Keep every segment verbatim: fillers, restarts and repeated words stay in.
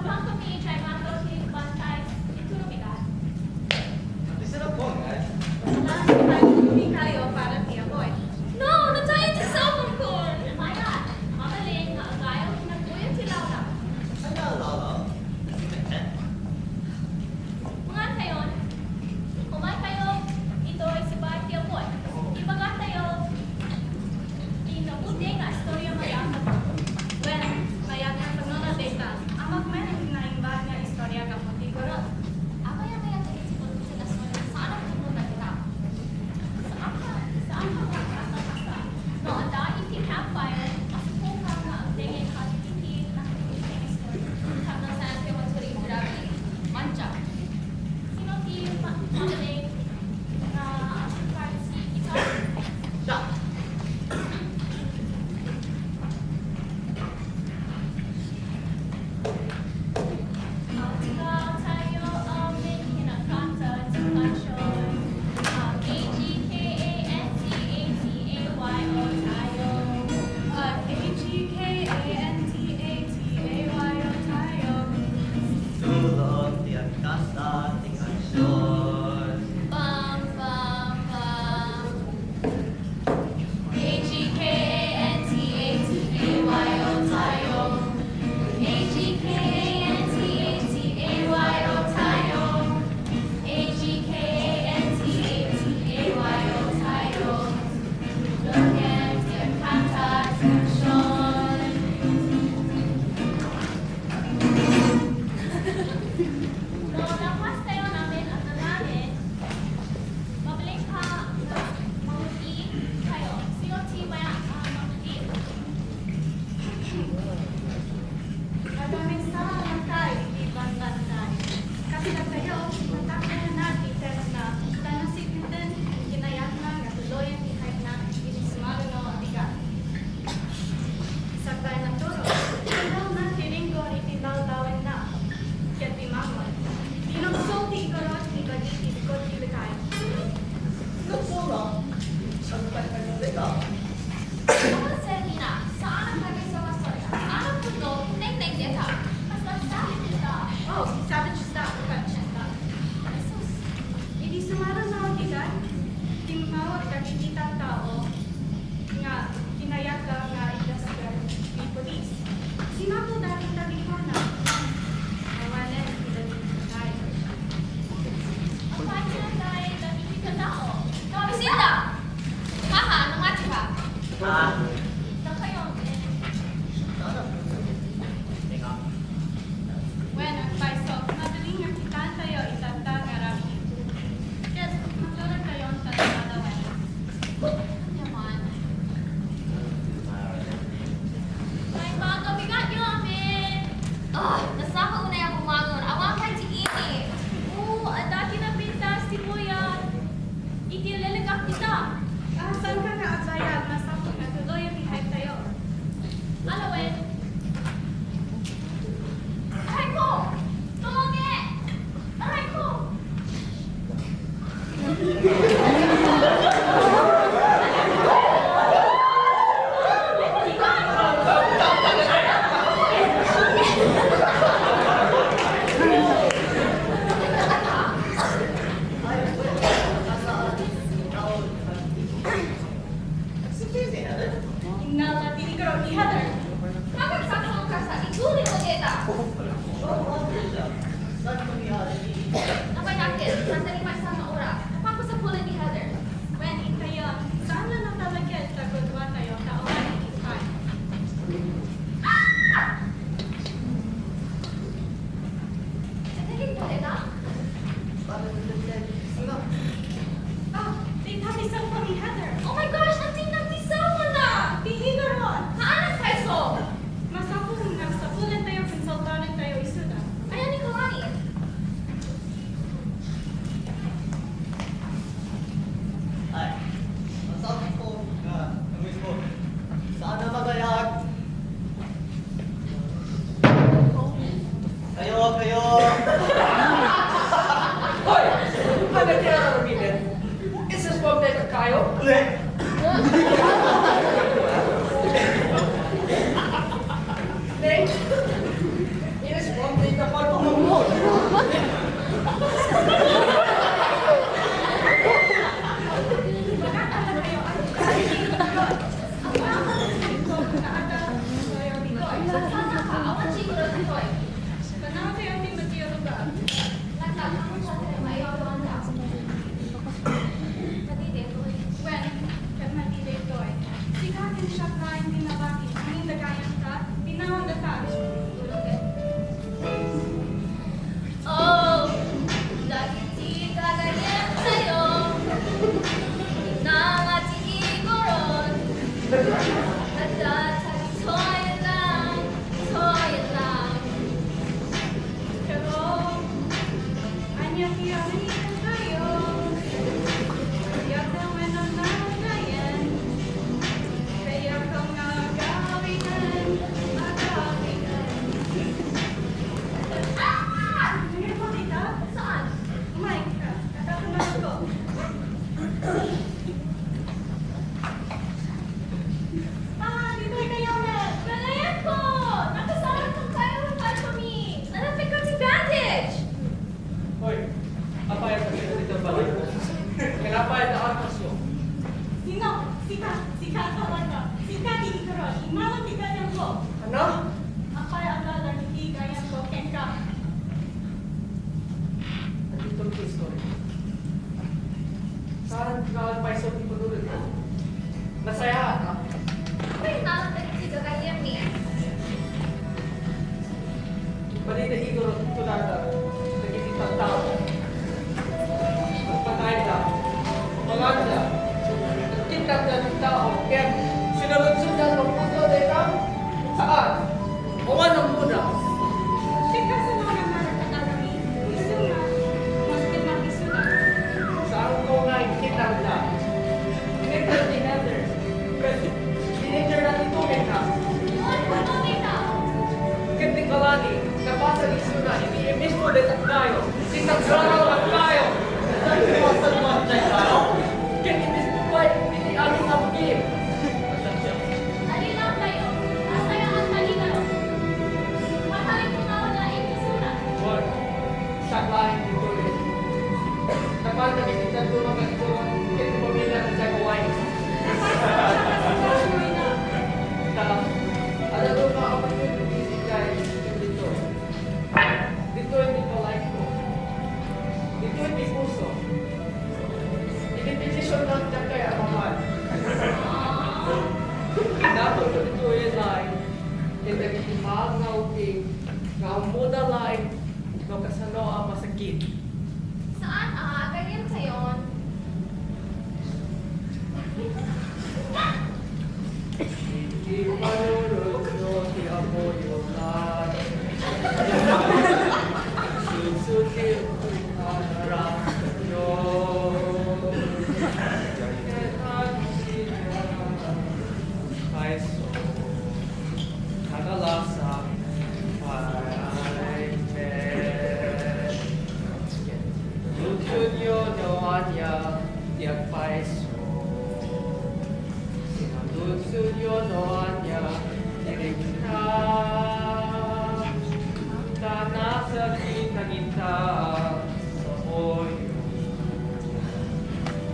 Bangko mi idiay mato ti bantay ti turong edad. Ati sarap mo, guys. Salamat, tayo kami kayo para ti amoy. No, natayo ti cellphone ko. Maya, mabalin nga agayo ti nagkuyog ti lawlaw. Ano ang lawlaw? Mangan kayon. Umay kayo, itoy sibat ti amoy. Ibagatayo ti nabuti nga istorya mayat. Wen, mayat nga kanunay dayta. Amak met naimbag nga istorya gapu ti gurot. Apay a mayat nga istorya ti nasol, saan a kanunay dayta? Saan ka, saan ka makakasakasa? No, adda iti campfire, masuko ka nga agdengngeg ka iti nakikita nga istorya. Tapno saan ka matuloy grabe. Mancha. Sino ti ma-, magaling nga ampli para si Ichar? Siya. Ampli tayo, ampli kinakanta ti kansion. A G K A N T A T A Y O tayo. A G K A N T A T A Y O tayo. Tulong ti agkanta ti kansion. Bam, bam, bam. A G K A N T A T A Y O tayo. A G K A N T A T A Y O tayo. A G K A N T A T A Y O tayo. Tulong ti agkanta ti kansion. No, lapas tayo namin at nanamin. Mabalin ka nga mangudi kayo. Sino ti maya, ah, mangudi? Agaminsar a matay iti banbantayo. Kasla tayo, mataknana ti terrona, ta nasipneten ti kinayatna nga tuloyen ti hayatna idi sumaruno a bigat. Sakbay naturo, tinawna ti ringgor iti lawlawenna ket ti mangon. Binugso ti igurot ni bagi ti likod ti betay. Nagpura, sakbay naturo. Oh, Selina, saan ang bagay sa masaya? Saan ang puno? Neng, neng, deta. Mas masabi kita. Oh, sabi kita, bukan kita. Jesus. Idi sumaruno a bigat, timmawag dagiti tattao nga kinayatda nga idasdal ti pulis. Sinapuda ti taliponna. Awanen ti dagiti patay. Apay ti natay dagiti tattao? Kabisinda! Haha, namati ka. Ah. Dakayo, eh. Wen, agpayso, mabalin nga kitaentayo itatta nga rabii. Ket maturedtayon ta nagadawan. Ania man? Ay, maaga, bigatyo, amin! Ah, nasaka unay a bumangon. Awan pay ti init. Oo, adda ti napintas ti buyat. Iti lelekak dita. Ah, saan ka nga agbayag? Masapul nga tuloy ti haytayo. Alawen. Aray ko! Tulungi! Aray ko! Inna la ti igurot ni Heather. Nakagsaksakka sa igurot mo dita. Napay naket, saan tayo may isang oras? Napapasapulin ni Heather. Wen, intayon, saan na natalagyan sa gudwa tayo, tao nga ikipan? Ah! Sa tingin mo, Lena? Paano nagdagdag? Sino? Ah, dayta ti cellphone ni Heather. Oh my gosh, nagtinda ti cellphone na! Ti Igor on! Haan a cellphone? Masapul, masapul tayo, konsultaren tayo isuda. Ayan ni Kalani. Ay, masapul ko nga, ang mismo. Sana magayag. Kayo, kayo. Hoy! Ano kaya ang Is this one take a kayo? Ne? Ne? Is this one take Saan ka payso ti panunotmo? Nasayaat, ha? Apay ngarud dagiti gagayyemmi? Madi na igurot kunada dagiti tattao. Patayda. Panganda. Nagkita dagiti tao. Ken sinulodsoda no puto dayta? Saan? Awan ammona. Sika sino nga nagkatagami? Isu nga, maski makisuna. Saanko nga inkitanda. Inikta ti elder. Inikta na ti tubig na. Iwan ko tubig na. Ket ti kalani, nabasa ni Suna, iti imismo dayta kayo. Ti sagrado nga kayo. Ket imismo pay, iti amin nga bugim. Alilaw kayo, asayaan kayo. Matalik ko nga wala inisuna. Siak laeng ditoy. Napan dagiti dadduma nga igurot ken ti pamilya ken dagiti uway. Ta, adda dadduma a pagtultulong idiay ditoy. Ditoy ti balay ko. Ditoy ti puso. Iti petition lang dagiti amahan. Napudno ditoy laeng ken dagiti maag nga ubbing nga ammona laeng no kasano a masakit. Saan a agayem kayon? Iti panunotyo ti Apoyo nga sudsod ti aramidyo. Ket agsidia payso. Nakalasa, pay, pay. Sinudyo no ania ti agpayso. Sinudyo no ania ti rikna. Ta nasakit dagita sa oyo.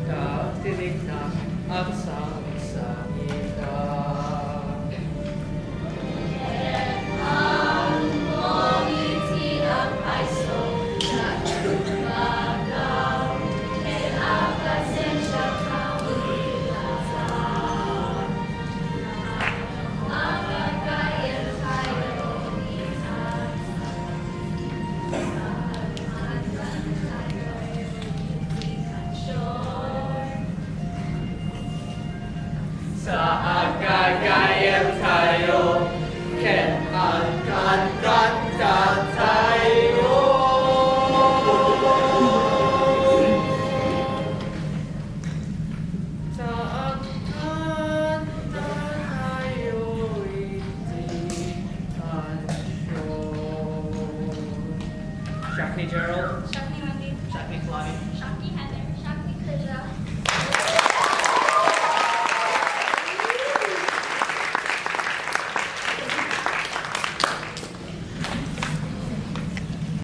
Ta ti rikna agsangsangita. Sa agagayem tayo, ken agkankanta tayo. Sa agkanta tayo iti kansion. Siak ni Gerald. Siak ni Mandy. Siak ni Chloe. Siak ni Heather. Siak ni Krista.